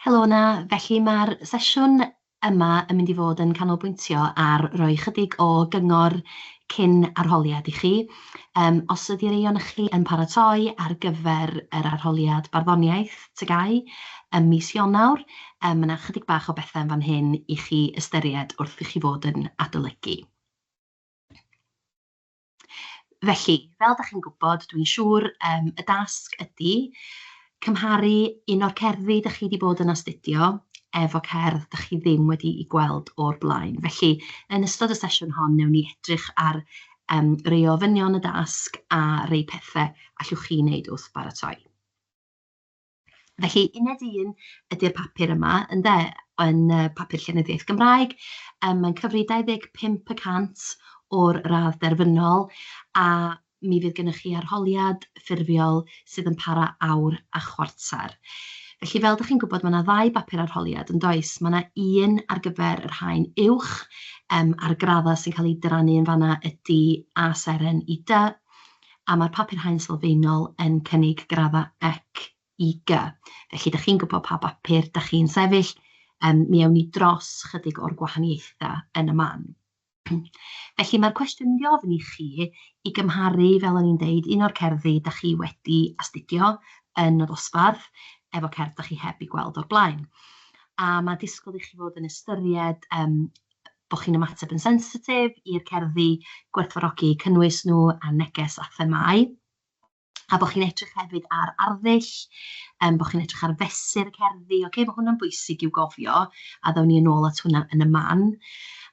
Helo 'na, felly mae'r sesiwn yma yn mynd i fod yn canolbwyntio ar roi chydig o gyngor cyn arholiad i chi. Yym, os ydy rhai ohonoch chi yn paratoi ar gyfer yr arholiad barddoniaeth TGAU ym mis Ionawr, yym, ma' 'na chydig bach o bethau yn fan hyn i chi ystyried wrth i chi fod yn adolygu. Felly, fel dach chi'n gwybod, dwi'n siŵr, yym, y dasg ydy cymharu un o'r cerddi dach chi 'di bod yn astudio efo cerdd dach chi ddim wedi'i gweld o'r blaen. Felly, yn ystod y sesiwn hon, wnawn ni edrych ar yym, rei o ofynion y dasg a rei pethe allwch chi wneud wrth baratoi. Felly, uned un ydy'r papur yma, ynde, yn yy papur Llenyddiaeth Gymraeg. Yym, mae'n cyfri 25 y cant o'r radd derfynol, a mi fydd gennych chi arholiad ffurfiol sydd yn para awr a chwarter. Felly, fel dach chi'n gwybod, mae 'na ddau bapur arholiad, yn does? Mae 'na un ar gyfer yr haen uwch, yym, a'r graddau sy'n cael eu dyrannu yn fan'na ydy A seren i D, a mae'r papur haen sylfaenol yn cynnig graddau C i G. Felly, dach chi'n gwybod pa bapur dach chi'n sefyll, yym, mi awn ni dros chydig o'r gwahaniaethau yn y man. Felly, mae'r cwestiwn yn mynd i ofyn i chi i gymharu, fel o'n i'n deud, un o'r cerddi dach chi wedi astudio yn y dosbarth efo cerdd dach chi heb ei gweld o'r blaen. A mae disgwyl i chi fod yn ystyried yym, bod chi'n ymateb yn sensitif i'r cerddi, gwerthfawrogi eu cynnwys nhw a neges a themâu, a bod chi'n edrych hefyd ar arddull, yym, bod chi'n edrych ar fesur y cerddi, ocê, ma' hwnna'n bwysig i'w gofio, a ddown ni yn ôl at hwnna yn y man,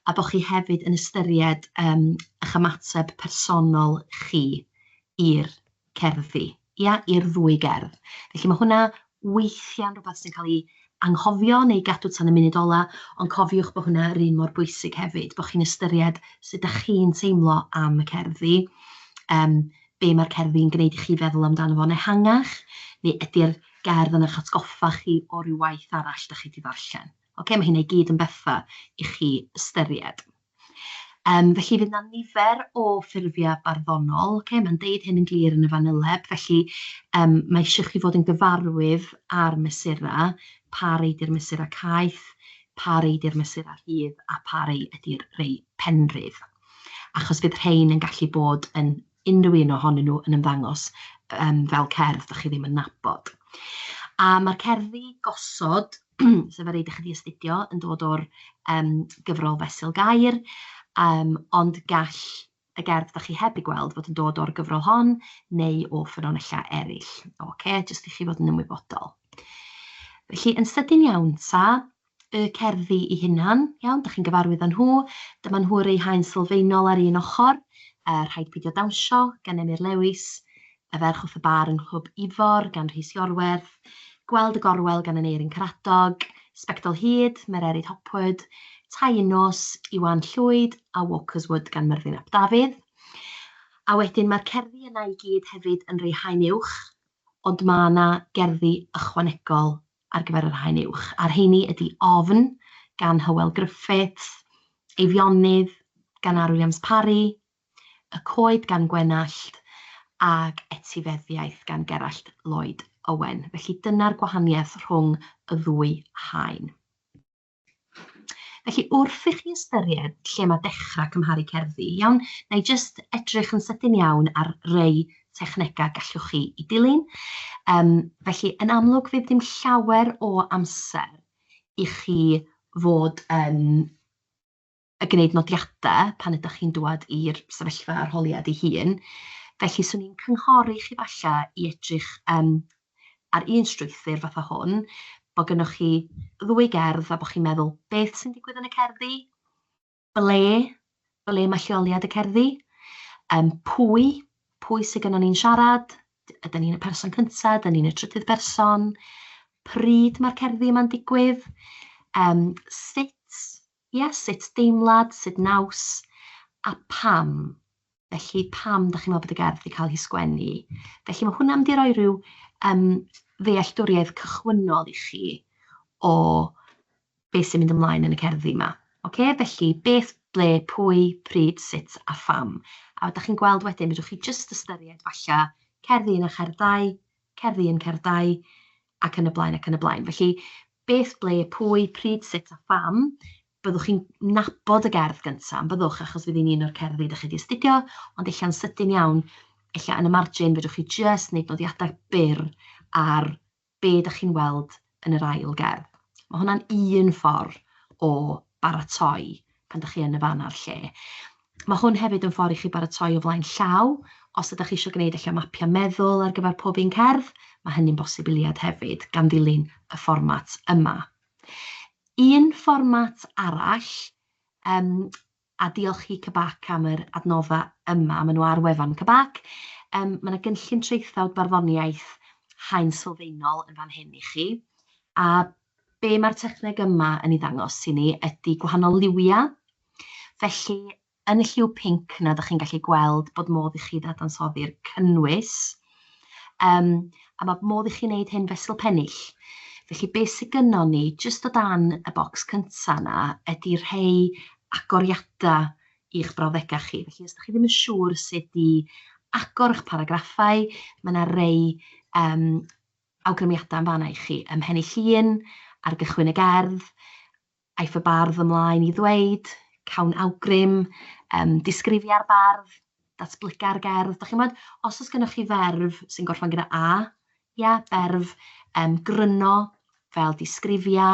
a bod chi hefyd yn ystyried yym, eich ymateb personol chi i'r cerddi, ia, i'r ddwy gerdd. Felly mae hwnna weithiau'n rhywbeth sy'n cael ei anghofio neu gadw tan y munud ola, ond cofiwch bod hwnna yr un mor bwysig hefyd, bod chi'n ystyried sut dach chi'n teimlo am y cerddi, yym, be mae'r cerddi'n gwneud i chi feddwl amdano fo'n ehangach, neu ydy'r gerdd yn eich atgoffa chi o ryw waith arall dach chi 'di ddarllen. Ocê, mae hynna i gyd yn bethau i chi ystyried. Yym, felly fydd 'na nifer o ffurfiau barddonol, ocê, mae'n deud hyn yn glir yn y fanyleb, felly yym, mae eisiau chi fod yn gyfarwydd â'r mesurau, pa rei 'di'r mesurau caeth, pa rei 'di'r mesurau rhydd a pa rei ydy'r rhei penrhydd. Achos fydd rhein yn gallu bod yn unrhyw un ohonyn nhw yn ymddangos yym fel cerdd dach chi ddim yn nabod. A ma'r cerddi gosod, sef y rei dach chi 'di astudio, yn dod o'r yym gyfrol Fesul Gair, yym ond gall y gerdd dach chi heb ei gweld fod yn dod o'r gyfrol hon neu o ffynonellau eraill. Ocê, jyst i chi fod yn ymwybodol. Felly, yn sydyn iawn ta, y cerddi eu hunan, iawn, dach chi'n gyfarwydd â nhw. Dyma nhw rei haen sylfaenol ar un ochr, yy Rhaid Peidio Dawnsio gan Emyr Lewis, Y Ferch Wrth y Bar yng Nghlwb Ifor gan Rhys Iorwerth, Gweld y Gorwel gan Aneurin Karadog, Sbectol Hud, Mererid Hopwood, Tai Un Nos, Iwan Llwyd a Walker's Wood gan Myrddin ap Dafydd. A wedyn mae'r cerddi yna i gyd hefyd yn rei haen uwch, ond mae 'na gerddi ychwanegol ar gyfer yr haen uwch, a'r rheini ydy Ofn gan Hywel Griffiths, Eifionydd gan R Williams Parry, Y Coed gan Gwenallt, ac Etifeddiaeth gan Gerallt Lloyd Owen. Felly dyna'r gwahaniaeth rhwng y ddwy haen. Felly, wrth i chi ystyried lle mae dechrau cymharu cerddi, iawn, wna i jyst edrych yn sydyn iawn ar rei technegau gallwch chi eu dilyn. Yym, felly, yn amlwg, fydd dim llawer o amser i chi fod yn yn gwneud nodiadau pan ydych chi'n dŵad i'r sefyllfa arholiad ei hun. Felly, 'swn i'n cynghori chi falle i edrych yym ar un strwythur fatha hwn, bod gynnoch chi ddwy gerdd a bod chi'n meddwl, beth sy'n digwydd yn y cerddi? Ble? Ble mae lleoliad y cerddi? Yym, pwy? Pwy sydd gynnon ni'n siarad? Ydyn ni'n y person cynta? Ydyn ni'n y trydydd person? Pryd mae'r cerddi yma'n digwydd? Yym, sut? Ia, sut deimlad, sut naws, a pam? Felly, pam dach chi'n meddwl bod y gerdd 'di cael ei sgwennu? Felly, mae hwnna'n mynd i roi rhyw yym ddealltwriaeth cychwynnol i chi o beth sy'n mynd ymlaen yn y cerddi 'ma. Ocê, felly beth, ble, pwy, pryd, sut a pham. A dach chi'n gweld wedyn, fedrwch chi jyst ystyried falle cerdd un a cherdd dau, cerdd un, cerdd dau, ac yn y blaen ac yn y blaen. Felly, Beth, ble, pwy, pryd, sut a pham, byddwch chi'n nabod y gerdd gynta, yn byddwch, achos fydd hi'n un o'r cerddi dach chi 'di astudio, ond ella'n sydyn iawn, ella yn y margin, fedrwch chi jyst wneud nodiadau byr ar be dach chi'n weld yn yr ail gerdd. Mae hwnna'n un ffordd o baratoi pan dach chi yn y fan a'r lle. Mae hwn hefyd yn ffordd i chi baratoi o flaen llaw. Os ydych chi eisiau gwneud ella mapiau meddwl ar gyfer pob un cerdd, mae hynny'n bosibiliad hefyd, gan ddilyn y fformat yma. Un fformat arall, yym, a diolch i CBAC am yr adnoddau yma, maen nhw ar wefan CBAC, yym, ma' 'na gynllun traethawd barddoniaeth haen sylfaenol yn fan hyn i chi, a be mae'r techneg yma yn ei ddangos i ni ydy gwahanol liwiau. Felly, yn y lliw pinc 'na, dach chi'n gallu gweld bod modd i chi ddadansoddi'r cynnwys, yym, a ma' modd i chi wneud hyn fesul pennill. Felly be sy gynnon ni jyst o dan y bocs cynta 'na ydy rhei agoriadau i'ch brawddegau chi. Felly os dach chi ddim yn siŵr sut i agor eich paragraffau, ma' 'na rei yym awgrymiadau yn fan'na i chi. Ym Mhennill Un, ar gychwyn y gerdd, Aiff y bardd ymlaen i ddweud, cawn awgrym, yym, disgrifia'r bardd, datblyga'r gerdd. Dach chi'n gwbod, os oes gennoch chi ferf sy'n gorffen gyda a, ia, berf yym gryno, fel disgrifia,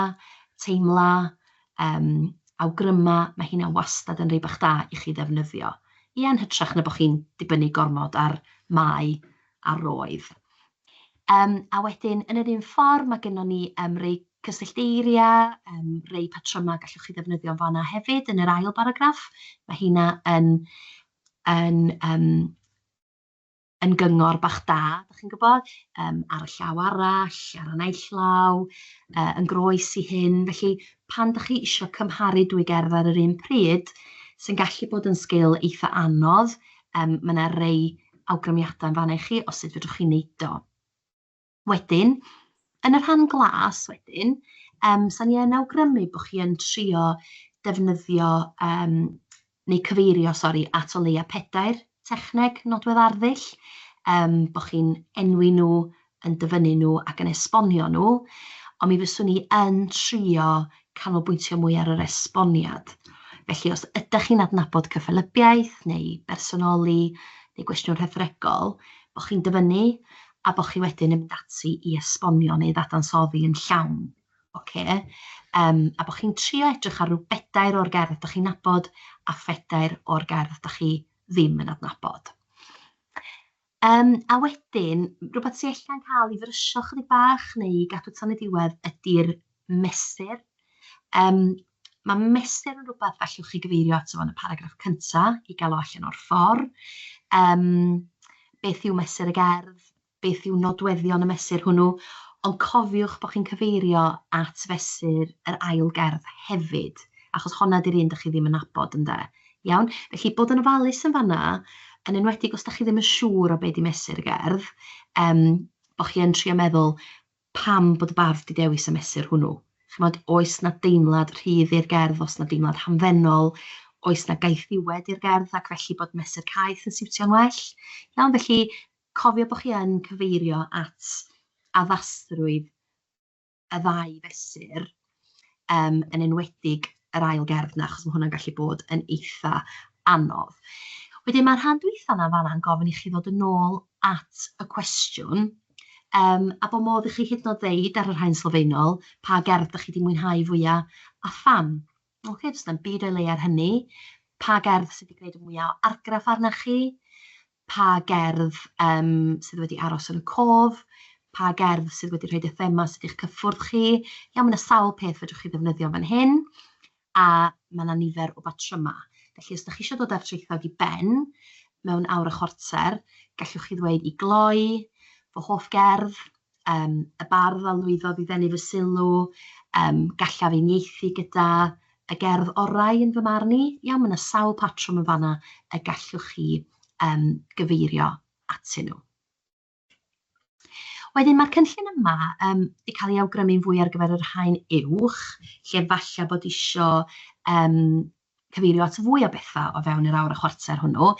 teimla, yym awgryma, ma' heina wastad yn rhei bach da i chi ddefnyddio. Ia, yn hytrach na bod chi'n dibynnu gormod ar mae a roedd. Yym a wedyn yn yr un ffordd ma' gynnon ni yym rei cysyllteiriau, yym rei patrymau gallwch chi ddefnyddio yn fan'na hefyd yn yr ail baragraff. Ma' heina yn yn yym yn gyngor bach da, dach chi'n gwybod, yym ar y llaw arall, ar y naill law, yy yn groes i hyn. Felly pan dach chi isio cymharu dwy gerdd ar yr un pryd, sy'n gallu bod yn sgil eitha anodd, yym ma' 'na rei awgrymiadau yn fan'na i chi o sut fedrwch chi wneud o. Wedyn, yn y rhan glas wedyn, yym 'sa ni yn awgrymu bod chi yn trio defnyddio yym neu cyfeirio sori at o leia pedair techneg nodwedd arddull, yym bod chi'n enwi nhw, yn dyfynnu nhw ac yn esbonio nhw, ond mi fyswn i yn trio canolbwyntio mwy ar yr esboniad. Felly os ydach chi'n adnabod cyffelybiaeth neu bersonoli neu gwestiwn rhethregol, bod chi'n dyfynnu a bod chi wedyn yn mynd ati i esbonio neu ddadansoddi yn llawn. Ocê? Yym, a bod chi'n trio edrych ar ryw bedair o'r gerdd dach chi'n nabod a phedair o'r gerdd dach chi ddim yn adnabod. Yym, a wedyn, rywbeth sy ella'n cael ei frysio chydig bach neu i gadw tan y diwedd ydy'r mesur. Yym, ma' mesur yn rywbeth allwch chi gyfeirio ato fo yn y paragraff cynta i gael o allan o'r ffor'. Yym, beth yw mesur y gerdd? Beth yw nodweddion y mesur hwnnw? Ond cofiwch bod chi'n cyfeirio at fesur yr ail gerdd hefyd, achos honna 'di'r un dach chi ddim yn nabod ynde. Iawn? Felly bod yn ofalus yn fan'na, yn enwedig os dach chi ddim yn siŵr o be 'di mesur y gerdd, yym, bo' chi yn trio meddwl pam bod y bardd 'di dewis y mesur hwnnw. Chimod, oes 'na deimlad rhydd i'r gerdd, oes 'na deimlad hamddenol, oes 'na gaethiwed i'r gerdd ac felly bod mesur caeth yn siwtio'n well? Iawn, felly cofio bod chi yn cyfeirio at addasrwydd y ddau fesur, yym, yn enwedig yr ail gerdd 'na, achos ma' hwnna'n gallu bod yn eitha anodd. Wedyn ma'r rhan dwytha 'na fan'na yn gofyn i chi ddod yn ôl at y cwestiwn, yym, a bod modd i chi hyd yn oed ddeud ar y rhain sylfaenol pa gerdd dach chi 'di mwynhau fwya a pham. Ocê, does na'm byd o'i le ar hynny. Pa gerdd sydd 'di gwneud y mwya o argraff arna chi? Pa gerdd yym sydd wedi aros yn y cof? Pa gerdd sydd wedi rhoid y thema sydd 'di'ch cyffwrdd chi? Iawn, ma' 'na sawl peth fedrwch chi ddefnyddio fan hyn, a ma' 'na nifer o batrymau. Felly os dach chi isio dod â'r traethawd i ben mewn awr a chwarter, gallwch chi ddweud i gloi, fy hoff gerdd, yym, y bardd a lwyddodd i ddenu fy sylw, yym, gallaf uniaethu gyda y gerdd orau yn fy marn i. Iawn, ma' 'na sawl patrwm yn fan'na y gallwch chi yym gyfeirio atyn nhw. Wedyn mae'r cynllun yma yym 'di cael ei awgrymu'n fwy ar gyfer yr haen uwch, lle falle bod isio yym cyfeirio at fwy o bethau o fewn yr awr a chwarter hwnnw.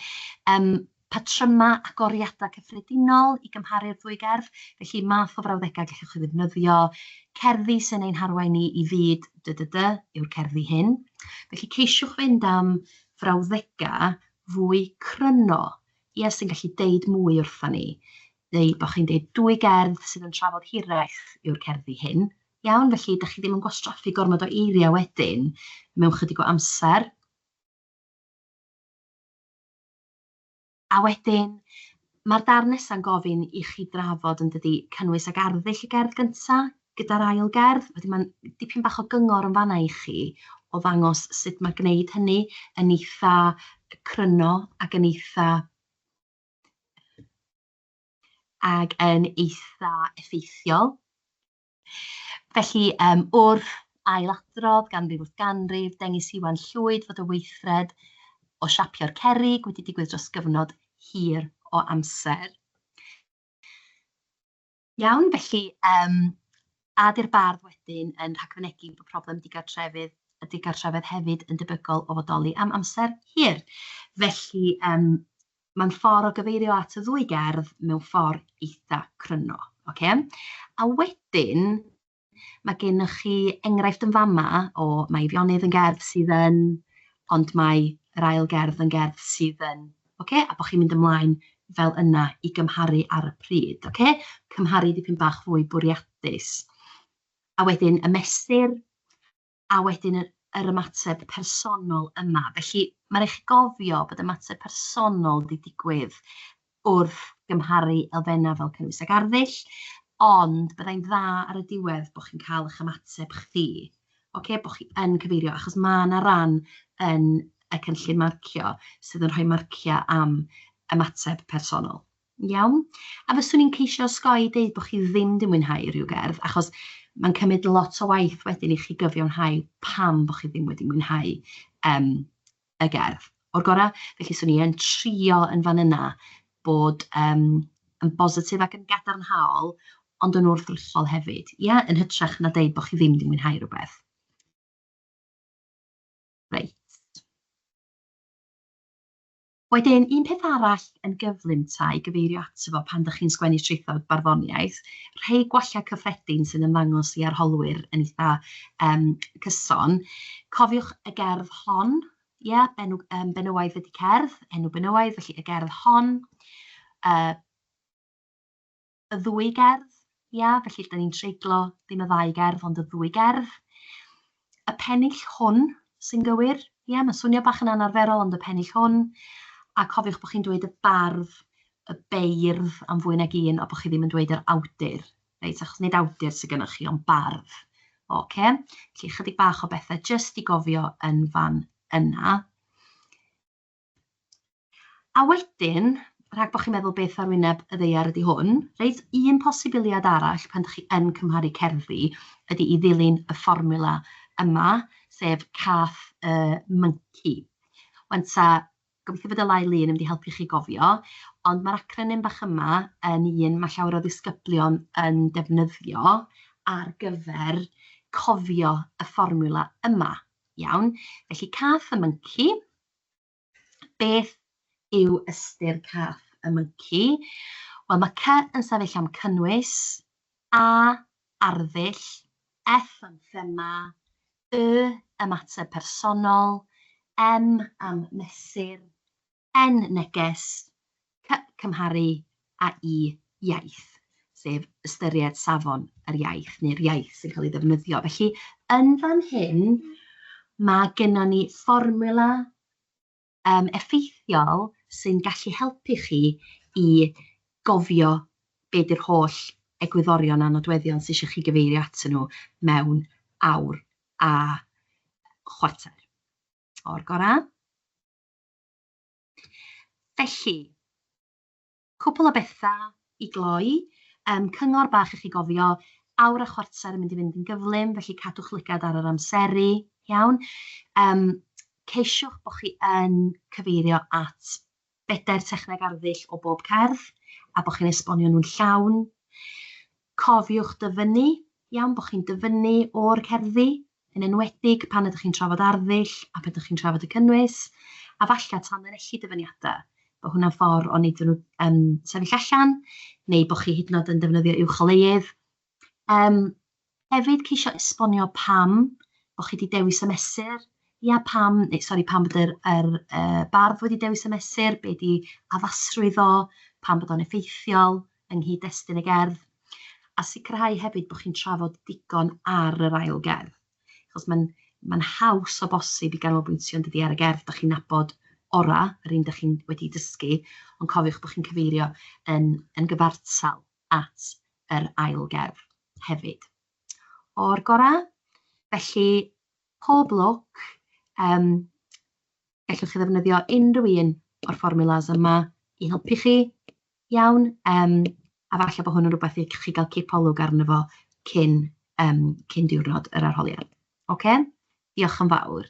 Yym. Patrymau agoriadau cyffredinol i gymharu'r ddwy gerdd, felly math o frawddegau gallwch chi ddefnyddio, cerddi sy'n ein harwain ni i fyd dy dy dy yw'r cerddi hyn. Felly ceisiwch fynd am frawddegau fwy cryno, ia, sy'n gallu deud mwy wrtha ni. Neu bod chi'n deud dwy gerdd sydd yn trafod hiraeth yw'r cerddi hyn. Iawn, felly dach chi ddim yn gwastraffu gormod o eiriau wedyn mewn chydig o amser. A wedyn, mae'r darn nesa'n gofyn i chi drafod, yn dydi, cynnwys ac arddull y gerdd gynta gyda'r ail gerdd. Wedyn mae'n dipyn bach o gyngor yn fanna i chi o ddangos sut mae gwneud hynny yn eitha cryno ac yn eitha ac yn eitha effeithiol. Felly, yym, wrth ailadrodd ganrif wrth ganrif, dengys Iwan Llwyd fod y weithred o siapio'r cerrig wedi digwydd dros gyfnod hir o amser. Iawn, felly, yym, a 'di'r bardd wedyn yn rhagfynegi bod problem digartrefydd y digartrefedd hefyd yn debygol o fodoli am amser hir. Felly, yym, Mae'n ffordd o gyfeirio at y ddwy gerdd mewn ffordd eitha cryno. Ocê? A wedyn, mae gennych chi enghraifft yn fama o mae Eifionydd yn gerdd sydd yn, ond mae yr ail gerdd yn gerdd sydd yn. Ocê? A bod chi'n mynd ymlaen fel yna i gymharu ar y pryd. Ocê? Cymharu dipyn bach fwy bwriadus. A wedyn y mesur a wedyn yr yr ymateb personol yma. Felly ma' rai' chi gofio bod ymateb personol 'di digwydd wrth gymharu elfennau fel cynnwys ag arddull, ond byddai'n dda ar y diwedd bod chi'n cael eich ymateb chdi. Ocê, bod chi yn cyfeirio, achos ma' 'na ran yn y cynllun marcio sydd yn rhoi marciau am ymateb personol. Iawn? A fyswn i'n ceisio osgoi deud bod chi ddim 'di mwynhau rhyw gerdd, achos mae'n cymryd lot o waith wedyn i chi gyfiawnhau pam bod chi ddim wedi mwynhau yym y gerdd o'r gorau. Felly 'swn i yn trio yn fan yna bod yym yn bositif ac yn gadarnhaol, ond yn wrthrychol hefyd, ia? Yn hytrach na deud bod chi ddim 'di mwynhau rhywbeth. Reit. Wedyn, un peth arall yn gyflym ta i gyfeirio ato fo pan dach chi'n sgwennu traethawd barddoniaeth, rhei gwallau cyffredin sy'n ymddangos i arholwyr yn eitha yym cyson. Cofiwch y gerdd hon, ia, benw- yym benywaidd ydy cerdd, enw benywaidd, felly y gerdd hon. Yy. Y ddwy gerdd, ia, felly dan ni'n treiglo ddim y ddau gerdd ond y ddwy gerdd. Y pennill hwn sy'n gywir, ia, mae'n swnio bach yn anarferol ond y pennill hwn. A cofiwch bod chi'n dweud y bardd, y beirdd am fwy nag un a bod chi ddim yn dweud yr awdur, reit, achos nid awdur sydd gennych chi ond bardd. Ocê, felly chydig bach o bethau jyst i gofio yn fan yna. A wedyn, rhag bod chi'n meddwl beth ar wyneb y ddaear ydy hwn, reit, un posibiliad arall pan dach chi yn cymharu cerddi ydy i ddilyn y fformiwla yma, sef cath y mynci. Wan ta, gobeithio bod y ddau lun yn mynd i helpu chi gofio, ond mae'r acronym bach yma yn un mae llawer o ddisgyblion yn defnyddio ar gyfer cofio y fformiwla yma. Iawn, felly cath y mynci. Beth yw ystyr cath y mynci? Wel, mae C yn sefyll am cynnwys, A arddull, F am thema, Y ymateb personol, M am mesur, N neges, C cymharu a I iaith, sef ystyried safon yr iaith neu'r iaith sy'n cael ei ddefnyddio. Felly, yn fan hyn, mae gennon ni fformiwla um, effeithiol sy'n gallu helpu chi i gofio be di'r holl egwyddorion a nodweddion sydd eisiau chi gyfeirio atyn nhw mewn awr a chwarter. O'r gorau. Felly, cwpl o bethau i gloi. Yym, cyngor bach i chi gofio, awr a chwarter yn mynd i fynd yn gyflym, felly cadwch lygad ar yr amseru, iawn? Yym, ceisiwch bod chi yn cyfeirio at bedair techneg arddull o bob cerdd, a bod chi'n esbonio nhw'n llawn. Cofiwch dyfynnu, iawn, bod chi'n dyfynnu o'r cerddi, yn enwedig pan ydych chi'n trafod arddull a pan ydych chi'n trafod y cynnwys, a falle tanlinellu dyfyniadau. Bo' hwnna'n ffor o neud nhw sefyll allan, neu bo' chi hyd yn o'd yn defnyddio uwcholeuydd. Hefyd ceisio esbonio pam bo' chi 'di dewis y mesur. Ia, pam, neu sori, pam bod yr bardd wedi dewis y mesur, be 'di addasrwydd o, pam bod o'n effeithiol yng nghyd-destun y gerdd. A sicrhau hefyd bo' chi'n trafod digon ar yr ail gerdd, achos mae'n haws o bosib i ganolbwyntio, yn dydi, ar y gerdd dach chi'n nabod ora, yr un dach chi'n wedi dysgu, ond cofiwch bo' chi'n cyfeirio yn gyfartal at yr ail gerdd hefyd. O'r gora, felly pob lwc, gallwch chi ddefnyddio unrhyw un o'r fformulas yma i helpu chi, iawn, a falle bod hwn yn rhywbeth i chi gael cipolwg arno fo cyn diwrnod yr arholiad. Ocê? Diolch yn fawr.